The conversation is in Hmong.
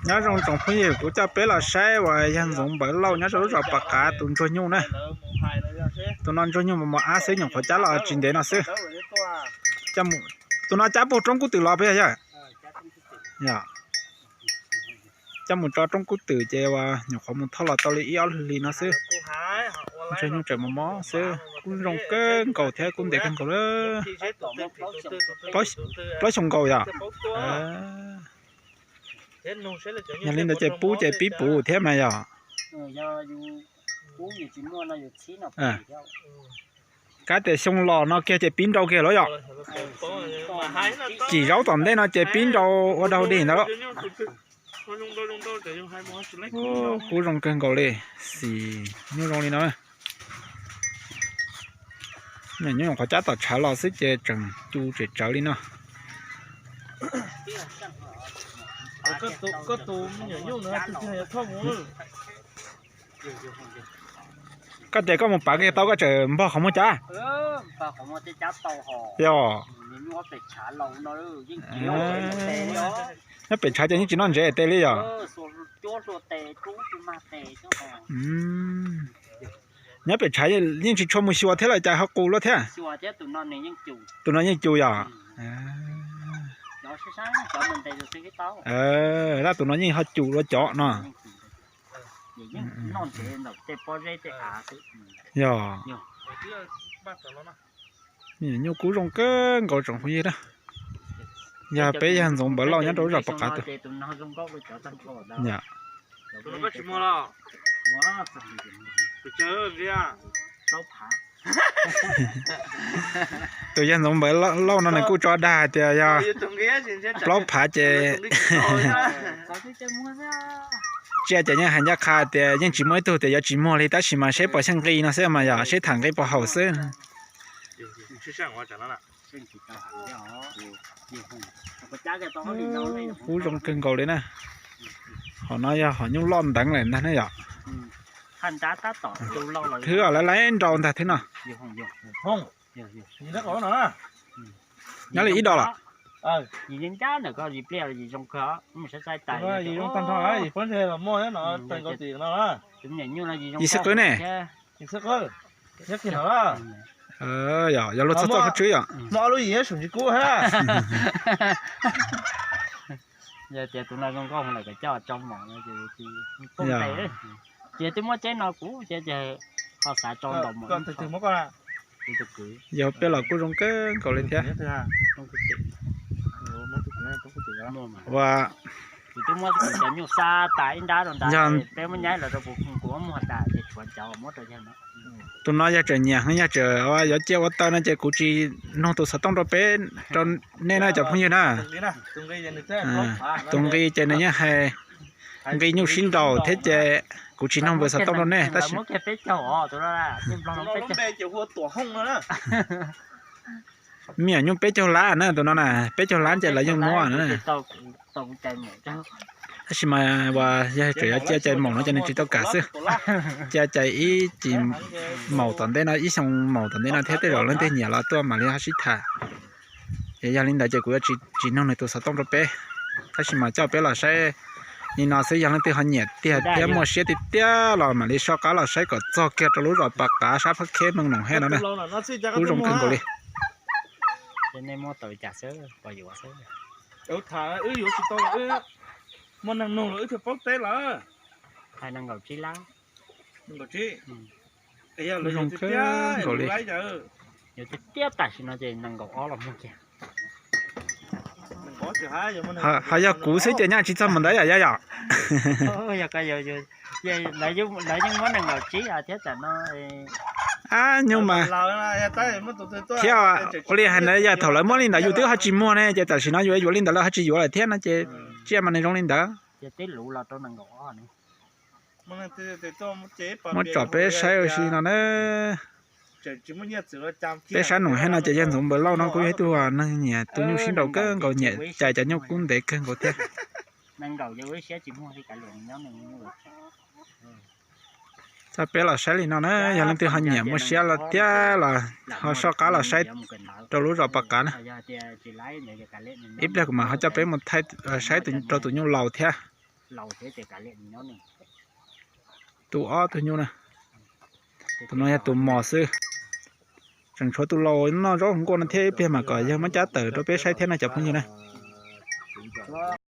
Nyob zoo tsoom phooj ywg, kuv coj peb los saib uas yawg Ntxoov Npawv Lauj nyob rau lub zos Pas Qav tus ntsuag nyuj na. Tus no ntsuag nyuj mos mos ab xwb, nyuam qhuav cab los tsis ntev no xwb. Tus no cab puag roob Kub Twm los puas yog? Cab mus tso roob Kub Twm ces uas nyuam qhuav mus thauj los tau li ib ob hlis no xwb. Ntsuag nyuj tseem mos mos xwb, kub zoo kawg nkaus thiab kub ntev kawg nkaus lawm. Plaub xyoos nkaus yom? Yog li ntawd ces pub ces pib puv thiab mas yog. Kab tias xyoo los no kiag ces pib nrau kiag los yom? Cim zaub tom ntej no ces pib nrau ua dau dig ntawd lawm. Kub zoo kawg nkaus li, xim nyuj zoo li no. Nyuam nyuj qhuav cab tom tshav los xwb ces tseem cu tsem tsawv li no. Koj tias koj mus pav kiag tau koj tseem npog qhov muag cab? Yog. Nyob pem tshav ces yeej tsis noj ntsev tes li yog? Nyob pem tshav yeej tsis tshua mus xyuas thiab los cas ho qus luaj thiab? Tus no yeej cu yog? Tab tus no yeej ho cu luaj cov no. Yog. Nyuam nyuj kub zoo kawg nkaus tsoom phooj ywg na. Yog peb yawg Ntxoov Npawv Lauj nyob rau lub zos Pas Qav tus. Tus yawg Ntxoov Npawv Lauj no nws kuj tso dag hais tias yog plaub phav ces tsiaj ces yeej hais ncaj qha tias yeej tsis muaj ib tug tias yuav tsis muag li, tab sis mas seb puas xyeej nqi no xwb mas yog seb tham nqi puas haum xwb. Kub zoo kawg nkaus li na. Hom no yog hom nyuj loj nteev lawm ntag na yom. Thwb lawv laib nrau ntag thwb no. Nyob li ib dos los? Yim xib qwb ne? Yog luag txog txoj qhov tswb yom. Ces twb muab tsev no kuv ces ho xav tso ntaus mos. Yog peb los kuj zoo kawg nkaus li thiab. Ua tus no yog tseem nyiam heev, yog tseem yuav cia ua taw no ces kuv tsis nug tus xov tooj rau peb, rau nej na cov phooj ywg na. Tus nqi ces nws yeej hais nqi nyuj sib nraus thiab ces kuv tsis nug npawb xov tooj rau nej tab sis me nyuam nyuj peb caug lab na, tus no na peb caug lab ces lawv yeej muab na. Tab sis mas uas yog tseem yuav cia cai maum no ces nws tsis tau kam xwb. Cia cai ib cim maum tom ntej no, ib xyoo maum tom ntej no thiab tej zaum leej twg nyiam los tuaj mam li ho sib tham. Ces yog li ntawd ces kuv yuav tsis nug nws tus xov tooj rau peb, tab sis mas coj peb los saib li no xwb, yog leej twg ho nyiam tiag thiab muaj siab tiag tiag los mam li soj qab los saib kom txog kiag rau lub zos Pas Qav sab Phab Kheb Meej Noom Hej no na. Kub zoo kawg nkaus li. Muaj neeg nug los wb thiaj paub teb lawm. Kub zoo kawg nkaus li. Tam sim no ces nees nkaum ob los muag kiag. Ho yog kuv xwb ces nyaj tsis txog mus ntawd yom, yog yom? Lawv yeej muab nees nkaum tsib thiab tam no. Ab nyuj mas thiab, ua li hais ntawd yog thaum lawv muab li ntawd yus twb ho tsis muag ne, ces tam sim no yus yuav li ntawd lawv ho tsis yuav lawm thiab no ces tsiaj mas nws zoo li ntawd. Muab tsom peb saib ua si no na. Peb sab Noom Hej no ces yog Ntxoov Npawg Lauj no kuj yog ib tug neeg nyiam tus nyuj sib nraus kawg nkaus, nyiam cais cov nyuj kub ntev kawg nkaus thiab. Txog peb los saib li no na, yog leej twg ho nyiam muaj siab los thiab los ho soj qab los saib rau lub zos Pas Qav na. Ib pliag kuv mam ho coj peb mus thaij saib rau tus nyuj laus thiab. Tus ob tug nyuj na, tus no yog tus mos xwb. Tseem tshuav tus laus noj zaub hluas nkauj no thiab, ib pliag mas kom yawg muab cab tawm rau peb saib thiab no cov phooj ywg na.